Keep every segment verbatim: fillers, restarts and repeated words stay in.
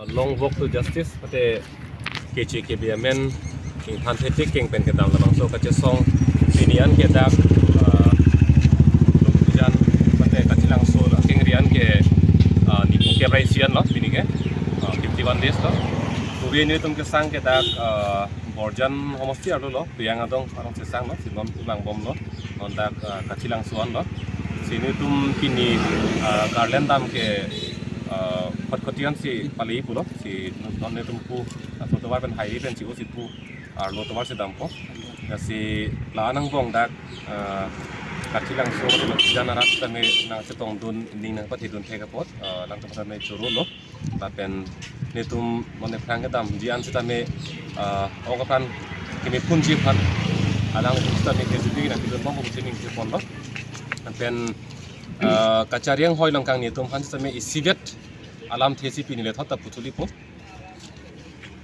Long Walk to Justice, mate K J K B amen ingthan thetik keng pen kedam labangso kachesong pini an ke dak, ah, Longkijan mate Kachelangso akengri an ke, ah, niphukep ra isi an lo pini ke, ah, fifty one days lo. Kove netum kesang ke dak, ah, Borjan homosti arlo lo, Piyang Adong arong chesang lo, si non pu vangbom lo, non dak, ah, Kachelangso an lo. Si netum pini, ah, Garland dam ke, ah, Khatkhati an si pali pulo, si non netum pu, ah, tovar pen hairi pen si o si pu, arlo tovar si dampo. Lasi la-an angbong dak, ah, Kachelangso Longkijan arat tame nangchetongdun, ning nangpathedun thek apot, ah, nangtum tame choro lo. Lapen netum non aphrang kedamji an sitame, ah, ok aphan keme phunji aphan alang sitame kejut nangpidun bom bom si ning si ponlo. Lapen, ah, kachari anghoi along kangni atum aphan sitame isivet alamthe si pini le thot ta puthuli po.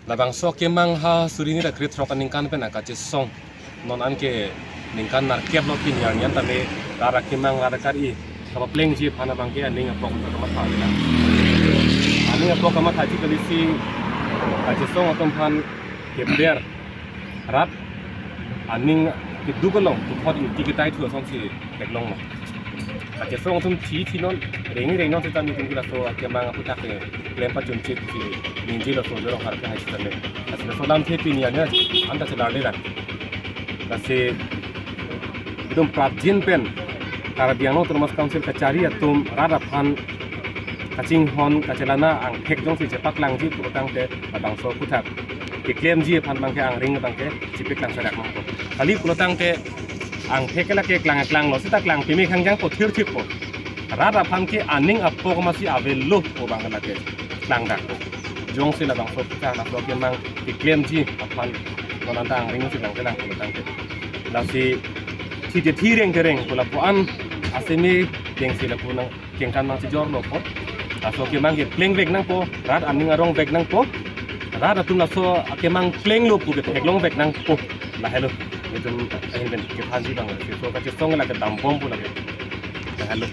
Labangso akemang ha suri hini ra krethrok aningkan pen akachesong. Non an ke ningkan nerkep lo pini arni an tame rat akemang rat akari kapaplengji aphan abang ke aning apok kamatha. Aning apok kamathaji kali si kachesong atum aphan keber rat aning keduk along puthot ingti ketai thu asonsi theklonglo. Kachesong atum thi thi non, rengri reng non sitame netum ke laso akemang aphuthak ke klem pachunchit si ningje laso jorong har ke hai sitame. Lasi laso alamthe pini arni an ta chelarle lang. Lasi itum prapjin pen Karbi Anglong Autonomous Council kachari atum rat aphan kachinghon kachelana angthek jongsi chepaklangji pulo tangte labangso aphuthak keklemji aphan abang ke angring abang ke chepaklang serak nangpo. Kali pulo tangte angthek ke lake klang klang lo seta klang peme khangjang po thirthip po. Rat aphan ke aning apok masi avelo pu abang ke lake klang dak po. Jongsi labangso aphuthak laso akemang keklemji aphan non an ta angring si klang kelang pulo tangte. Lasi thi te thi reng te reng pu lapu an aseme dengsi lapu nang kengkan nangchijor lo po. Laso akemang ke plengvek nangpo, rat aning arongvek nangpo. Rat atum laso akemang plenglo pu ke theklongvek nangpo. Lahelo. Itum ahin pen kethanji abang. Laso kachesong lake dambom pu lake. Lahelo.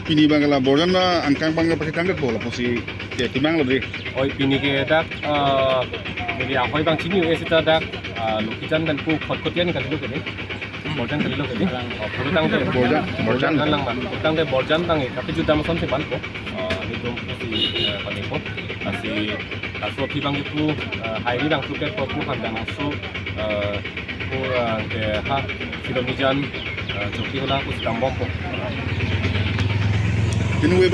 Pini abang la Borjan angkang abang pasi tangdet po lapusi ke timang lo dei. Oi pini ke dak, eh, pini ahoi abang chini-o-e seta dak, eh, Longkijan pen pu Khatkhati an kalilo ke dei. Borjan kalilo ke dei. Oh, pulo tangte Borjan, Borjan. Borjan lang ma. Pulo tangte Borjan tang e, tapi juda mason si man po. Eh, netum si, eh, paling po. Lasi, laso aphi abang ke pu, eh, hairi abang ke pu handang laso, eh, pu, eh, ke ha, Silonijan, eh, Chokihola pu si dambom po. Pini we